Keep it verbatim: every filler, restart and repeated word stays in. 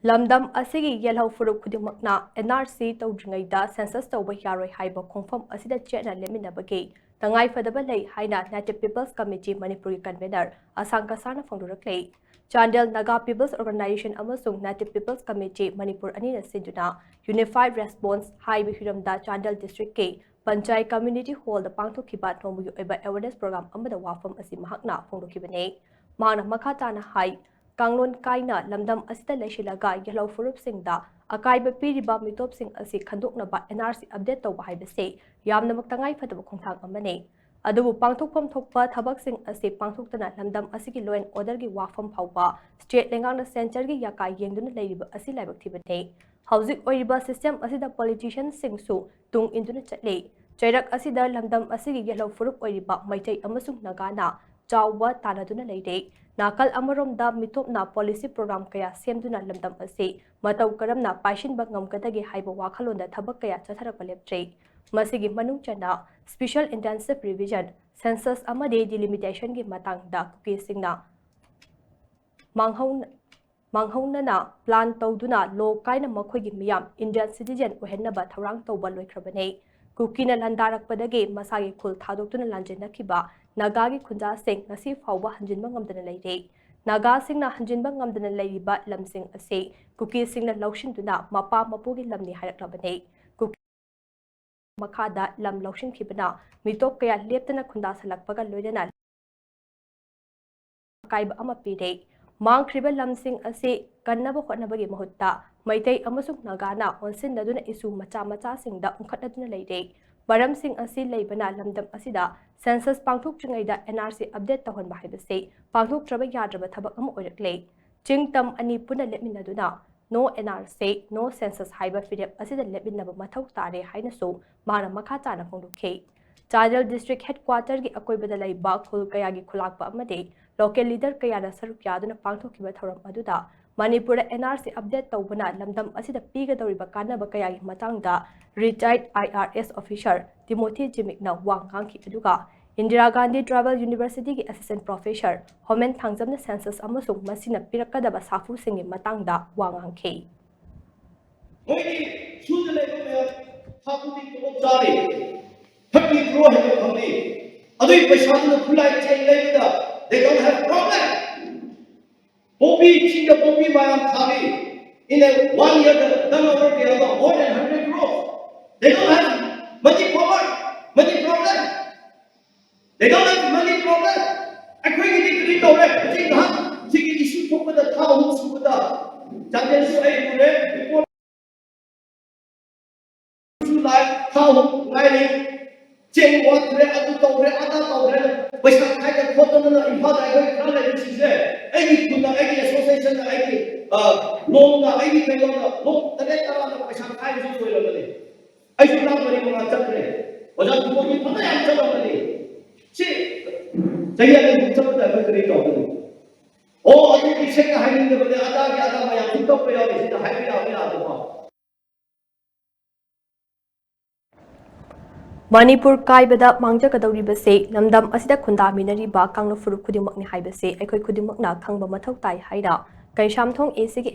ꯂꯝꯗꯝ ꯑꯁꯤꯒꯤ ꯌꯦꯜꯍꯧ ꯐꯨꯔꯨꯞ ꯈꯨꯗꯤꯡꯃꯛꯅ N R C ꯇꯧꯗ꯭ꯔꯤꯉꯩꯗ census ꯇꯧꯕ ꯌꯥꯔꯣꯏ ꯍꯥꯏꯕ ꯈꯣꯡꯐꯝ ꯑꯁꯤꯗ ꯆꯦꯠꯅ ꯂꯦꯞꯃꯤꯟꯅꯕꯒꯤ ꯇꯉꯥꯏꯐꯗꯕ ꯂꯩ ꯍꯥꯏꯅ Native People's Committee ꯃꯅꯤꯄꯨꯔꯒꯤ convener ꯑꯁꯥꯡ ꯀꯁꯥꯔꯅ ꯐꯣꯡꯗꯣꯔꯛꯂꯤ꯫ ꯆꯥꯟꯗꯦꯜ Naga People's Organisation ꯑꯃꯁꯨꯡ Native People's Committee ꯃꯅꯤꯄꯨꯔ ꯑꯅꯤꯅ ꯁꯤꯟꯗꯨꯅ Unified Response ꯍꯥꯏꯕ ꯍꯤꯔꯝꯗ ꯆꯥꯟꯗꯦꯜ districtꯀꯤ ꯄꯟꯆꯥꯌꯠ community hallꯗ ꯄꯥꯡꯊꯣꯛꯈꯤꯕ ꯅꯣꯡꯃꯒꯤ ꯑꯣꯏꯕ awareness program ꯑꯃꯗ ꯋꯥꯐꯝ ꯑꯁꯤ ꯃꯍꯥꯛꯅ ꯐꯣꯡꯗꯣꯛꯈꯤꯕꯅꯤ꯫ ꯃꯍꯥꯛꯅ ꯃꯈꯥ ꯇꯥꯅ ꯍꯥꯏ, ꯀꯥꯡꯂꯣꯟ ꯀꯥꯏꯅ ꯂꯝꯗꯝ ꯑꯁꯤꯗ ꯂꯩꯁꯤꯜꯂꯒ ꯌꯦꯜꯍꯧ ꯐꯨꯔꯨꯞꯁꯤꯡꯗ ꯑꯀꯥꯏꯕ ꯄꯤꯔꯤꯕ ꯃꯤꯇꯣꯞꯁꯤꯡ ꯑꯁꯤ ꯈꯟꯗꯣꯛꯅꯕ N R C update ꯇꯧꯕ ꯍꯥꯏꯕꯁꯤ ꯌꯥꯝꯅꯃꯛ ꯇꯉꯥꯏꯐꯗꯕ ꯈꯣꯡꯊꯥꯡ ꯑꯃꯅꯤ꯫ ꯑꯗꯨꯕꯨ ꯄꯥꯡꯊꯣꯛꯐꯝ ꯊꯣꯛꯄ ꯊꯕꯛꯁꯤꯡ ꯑꯁꯤ ꯄꯥꯡꯊꯣꯛꯇꯅ ꯂꯝꯗꯝ ꯑꯁꯤꯒꯤ law and orderꯒꯤ ꯋꯥꯐꯝ ꯐꯥꯎꯕ state ꯂꯩꯉꯥꯛꯅ centreꯒꯤ ꯌꯥꯀꯥ ꯌꯦꯡꯗꯨꯅ ꯂꯩꯔꯤꯕ ꯑꯁꯤ ꯂꯥꯏꯕꯛ ꯊꯤꯕꯅꯤ꯫ ꯍꯧꯖꯤꯛ ꯑꯣꯏꯔꯤꯕ system ꯑꯁꯤꯗ politicianꯁꯤꯡꯁꯨ ꯇꯨꯡ ꯏꯟꯗꯨꯅ ꯆꯠꯂꯤ꯫ ꯆꯩꯔꯛ ꯑꯁꯤꯗ ꯂꯝꯗꯝ ꯑꯁꯤꯒꯤ ꯌꯦꯜꯍꯧ ꯐꯨꯔꯨꯞ ꯑꯣꯏꯔꯤꯕ ꯃꯩꯇꯩ ꯑꯃꯁꯨꯡ ꯅꯥꯒꯥꯅ ꯆꯥꯎꯕ ꯇꯥꯟꯅꯗꯨꯅ ꯂꯩꯔꯦ꯫ ꯅꯥꯀꯜ ꯑꯃꯔꯣꯝꯗ ꯃꯤꯇꯣꯞꯅ policy program ꯀꯌꯥ ꯁꯦꯝꯗꯨꯅ ꯂꯝꯗꯝ ꯑꯁꯤ ꯃꯇꯧ ꯀꯔꯝꯅ ꯄꯥꯏꯁꯤꯟꯕ ꯉꯝꯒꯗꯒꯦ ꯍꯥꯏꯕ ꯋꯥꯈꯜꯂꯣꯟꯗ ꯊꯕꯛ ꯀꯌꯥ ꯆꯠꯊꯔꯛꯄ ꯂꯦꯞꯇ꯭ꯔꯤ꯫ ꯃꯁꯤꯒꯤ ꯃꯅꯨꯡ ꯆꯟꯅ special intensive revision, census ꯑꯃꯗꯤ delimitationꯒꯤ ꯃꯇꯥꯡꯗ ꯀꯨꯀꯤꯁꯤꯡꯅ ꯃꯥꯡꯍꯧ-, ꯃꯥꯡꯍꯧꯅꯅ plan ꯇꯧꯗꯨꯅ law ꯀꯥꯏꯅ ꯃꯈꯣꯏꯒꯤ ꯃꯤꯌꯥꯝ Indian citizen ꯑꯣꯏꯍꯟꯅꯕ ꯊꯧꯔꯥꯡ ꯇꯧꯕ ꯂꯣꯏꯈ꯭ꯔꯕꯅꯤ꯫ ꯀꯨꯀꯤꯅ ꯂꯥꯟꯗꯥꯔꯛꯄꯗꯒꯤ ꯃꯁꯥꯒꯤ ꯈꯨꯜ ꯊꯥꯗꯣꯛꯇꯨꯅ ꯂꯥꯟꯖꯦꯟꯅꯈꯤꯕ ꯅꯥꯒꯥꯒꯤ ꯈꯨꯟꯖꯥꯁꯤꯡ ꯉꯁꯤ ꯐꯥꯎꯕ ꯍꯟꯖꯤꯟꯕ ꯉꯝꯗꯅ ꯂꯩꯔꯤ꯫ ꯅꯥꯒꯥꯁꯤꯡꯅ ꯍꯟꯖꯤꯟꯕ ꯉꯝꯗꯅ ꯂꯩꯔꯤꯕ ꯂꯝꯁꯤꯡ ꯑꯁꯤ ꯀꯨꯀꯤꯁꯤꯡꯅ ꯂꯧꯁꯤꯟꯗꯨꯅ ꯃꯄꯥ ꯃꯄꯨꯒꯤ ꯂꯝꯅꯤ ꯍꯥꯏꯔꯛꯂꯕꯅꯤ꯫ ꯀꯨꯀꯤ ꯃꯈꯥꯗ ꯂꯝ ꯂꯧꯁꯤꯟꯈꯤꯕꯅ ꯃꯤꯇꯣꯞ ꯀꯌꯥ ꯂꯦꯞꯇꯅ ꯈꯨꯟꯗꯥꯁꯜꯂꯛꯄꯒ ꯂꯣꯏꯅꯅ ꯑꯀꯥꯏꯕ ꯑꯃ ꯄꯤꯔꯦ꯫ ꯃꯥꯡꯈ꯭ꯔꯤꯕ ꯂꯝꯁꯤꯡ ꯑꯁꯤ ꯀꯟꯅꯕ ꯍꯣꯠꯅꯕꯒꯤ ꯃꯍꯨꯠꯇ ꯃꯩꯇꯩ ꯑꯃꯁꯨꯡ ꯅꯥꯒꯥꯅ ꯑꯣꯟꯁꯤꯟꯅꯗꯨꯅ issue ꯃꯆꯥ ꯃꯆꯥꯁꯤꯡꯗ ꯎꯪꯈꯠꯅꯗꯨꯅ ꯂꯩꯔꯦ꯫ ꯃꯔꯝꯁꯤꯡ ꯑꯁꯤ ꯂꯩꯕꯅ ꯂꯝꯗꯝ ꯑꯁꯤꯗ census ꯄꯥꯡꯊꯣꯛꯇ꯭ꯔꯤꯉꯩꯗ N R C update ꯇꯧꯍꯟꯕ ꯍꯥꯏꯕꯁꯤ ꯄꯥꯡꯊꯣꯛꯇ꯭ꯔꯕ ꯌꯥꯗ꯭ꯔꯕ ꯊꯕꯛ ꯑꯃ ꯑꯣꯏꯔꯛꯂꯦ꯫ ꯆꯤꯡ ꯇꯝ ꯑꯅꯤ ꯄꯨꯟꯅ ꯂꯦꯞꯃꯤꯟꯅꯗꯨꯅ No N R C, No Census ꯍꯥꯏꯕ ꯐꯤꯔꯦꯞ ꯑꯁꯤꯗ ꯂꯦꯞꯃꯤꯟꯅꯕ ꯃꯊꯧ ꯇꯥꯔꯦ ꯍꯥꯏꯅꯁꯨ ꯃꯍꯥꯛꯅ ꯃꯈꯥ ꯇꯥꯅ ꯐꯣꯡꯗꯣꯛꯈꯤ꯫ ꯆꯥꯟꯗꯦꯜ district headquarterꯒꯤ ꯑꯀꯣꯏꯕꯗ ꯂꯩꯕ ꯈꯨꯜ ꯀꯌꯥꯒꯤ ꯈꯨꯂꯥꯛꯄ ꯑꯃꯗꯤ local leader ꯀꯌꯥꯅ ꯁꯔꯨꯛ ꯌꯥꯗꯨꯅ ꯄꯥꯡꯊꯣꯛꯈꯤꯕ ꯊꯧꯔꯝ ꯑꯗꯨꯗ ꯃꯅꯤꯄꯨꯔꯗ N R C update ꯇꯧꯕꯅ ꯂꯝꯗꯝ ꯑꯁꯤꯗ ꯄꯤꯒꯗꯧꯔꯤꯕ ꯀꯥꯟꯅꯕ ꯀꯌꯥꯒꯤ ꯃꯇꯥꯡꯗ retired I R S officer Timothy ꯖꯤꯃꯤꯛꯅ ꯋꯥ ꯉꯥꯡꯈꯤ꯫ ꯑꯗꯨꯒ ꯏꯟꯗꯤꯔꯥ ꯒꯥꯟꯙꯤ ꯇ꯭ꯔꯥꯏꯕꯦꯜ ꯌꯨꯅꯤꯚꯔꯁꯤꯇꯤꯒꯤ ꯑꯦꯁꯤꯁꯇꯦꯟ ꯄ꯭ꯔꯣꯐꯦꯁꯔ ꯍꯣꯃꯦꯟ ꯊꯥꯡꯖꯝꯅ ꯁꯦꯟꯁꯁ ꯑꯃꯁꯨꯡ ꯃꯁꯤꯅ ꯄꯤꯔꯛꯀꯗꯕ ꯁꯥꯐꯨꯁꯤꯡꯒꯤ ꯃꯇꯥꯡꯗ ꯋꯥ ꯉꯥꯡꯈꯤ꯫ ꯃꯣꯏꯗꯤ ꯁꯨꯗ ꯂꯩꯕ ꯃꯌꯥꯝ ꯊꯥ ꯈꯨꯗꯤꯡ ꯇꯣꯂꯣꯞ ꯆꯥꯔꯤ, ꯊꯥꯔꯇꯤ ꯀ꯭ꯔꯣꯔ ꯍꯦꯟꯅ ꯐꯪꯂꯤ꯫ ꯑꯗꯨꯒꯤ ꯄꯩꯁꯥꯗꯨꯅ ꯈꯨꯠꯂꯥꯏ ꯆꯦꯡ ꯂꯩꯕꯗ they don't have problem. Poppy, ꯆꯤꯡꯗ ꯄꯣꯄꯤ ꯃꯌꯥꯝ ꯊꯥꯔꯤ꯫ In a one year, the turnover they have more than hundred crores. They don't have money problem, money problem. They don't have money problem. ꯑꯩꯈꯣꯏꯒꯤꯗꯤ ꯀꯔꯤ ꯇꯧꯔꯦ? ꯍꯧꯖꯤꯛ ꯉꯍꯥꯛ ꯁꯤꯒꯤ ꯏꯁꯨ ꯊꯣꯛꯄꯗ ꯊꯥ ꯑꯍꯨꯝ ꯁꯨꯕꯗ ꯆꯥꯟꯗꯦꯜꯁꯨ ꯑꯩ ꯎꯔꯦ, ꯔꯤꯄꯣꯔꯠ ꯂꯥꯏ, ꯊꯥ ꯑꯍꯨꯝ ꯉꯥꯏꯔꯤ꯫ ꯆꯦꯡ ꯋꯥꯠꯈ꯭ꯔꯦ, ꯑꯗꯨ ꯇꯧꯈ꯭ꯔꯦ, ꯑꯗꯥ ꯇꯧꯈ꯭ꯔꯦ꯫ ꯄꯩꯁꯥ ꯈꯥꯏꯗ ꯈꯣꯠꯇꯅ ꯏꯝꯐꯥꯜꯗ ꯑꯩꯈꯣꯏ ꯈꯔ ꯂꯩꯕꯁꯤꯡꯁꯦ ꯑꯩꯒꯤ ꯈꯨꯟꯗ, ꯑꯩꯒꯤ ꯑꯦꯁꯣꯁꯤꯌꯦꯁꯟꯗ, ꯑꯩꯒꯤ ꯂꯣꯟꯗ, ꯑꯩꯒꯤ ꯀꯩꯅꯣꯗ ꯂꯣꯟ ꯇꯔꯦꯠ ꯇꯔꯥꯗ ꯄꯩꯁꯥ ꯈꯥꯏꯕꯁꯨ ꯂꯣꯏꯔꯕꯅꯤ꯫ ꯑꯩꯁꯨ ꯂꯥꯛ ꯃꯔꯤ ꯃꯉꯥ ꯆꯠꯈ꯭ꯔꯦ꯫ ꯑꯣꯖꯥ ꯊꯨꯝꯕꯒꯤ ꯐꯅ ꯌꯥꯝ ꯆꯠꯂꯝꯒꯅꯤ꯫ ꯁꯤ ꯆꯍꯤ ꯑꯅꯤ ꯑꯍꯨꯝ ꯆꯠꯄꯗ ꯑꯩꯈꯣꯏ ꯀꯔꯤ ꯇꯧꯒꯅꯤ? ꯑꯣ, ꯑꯗꯨꯗꯤ ꯁꯦꯡꯅ ꯍꯥꯏꯅꯤꯡꯗꯕꯅꯦ, ꯑꯗꯥꯒꯤ ꯑꯗꯥ ꯃꯌꯥꯝꯁꯨ ꯇꯧꯕ ꯌꯥꯎꯔꯤ, ꯁꯤꯗ ꯍꯥꯏꯕ ꯌꯥꯕ ꯌꯥꯗꯕ꯫ ꯃꯅꯤꯄꯨꯔ ꯀꯥꯏꯕꯗ ꯃꯥꯡꯖꯒꯗꯧꯔꯤꯕꯁꯦ ꯂꯝꯗꯝ ꯑꯁꯤꯗ ꯈꯨꯟꯗꯥꯃꯤꯟꯅꯔꯤꯕ ꯀꯥꯡꯂꯨꯞ ꯐꯨꯔꯨꯞ ꯈꯨꯗꯤꯡꯃꯛꯅꯤ ꯍꯥꯏꯕꯁꯦ ꯑꯩꯈꯣꯏ ꯈꯨꯗꯤꯡꯃꯛꯅ ꯈꯪꯕ ꯃꯊꯧ ꯇꯥꯏ ꯍꯥꯏꯅ ꯀꯩꯁꯥꯝꯊꯣꯡ ꯑꯦ ꯁꯤꯒꯤ